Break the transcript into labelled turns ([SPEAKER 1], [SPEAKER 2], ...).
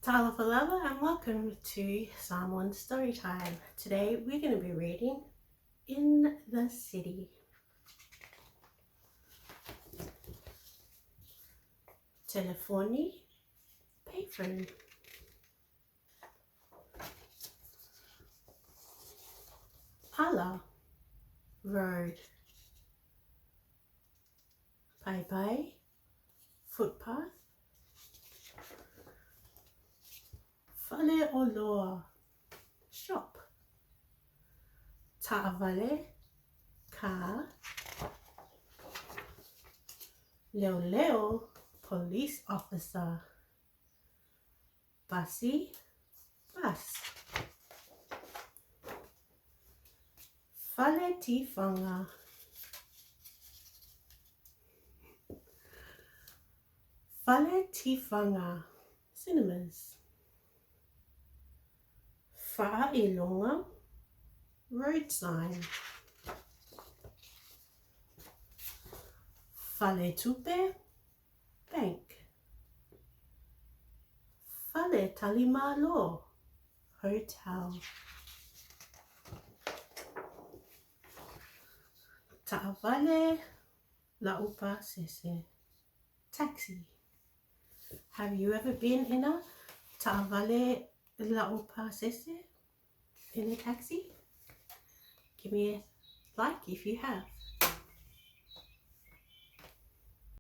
[SPEAKER 1] Talofa lava and welcome to Samoan Storytime. Today we're going to be reading In the City. Telefoni, payphone. Ala, road. Paepae, footpath. Faleoloa, shop. Taavale, car. Leoleo, police officer. Basi, bus. Fale Tifanga. Fale Tifanga, cinemas. Fa'ailonga, road sign. Faletupe, bank. Fale Talimalo, hotel. Ta'avale Laupa Sese, taxi. Have you ever been in a Ta'avale Laupa Sese in a taxi? Give me a like if you have.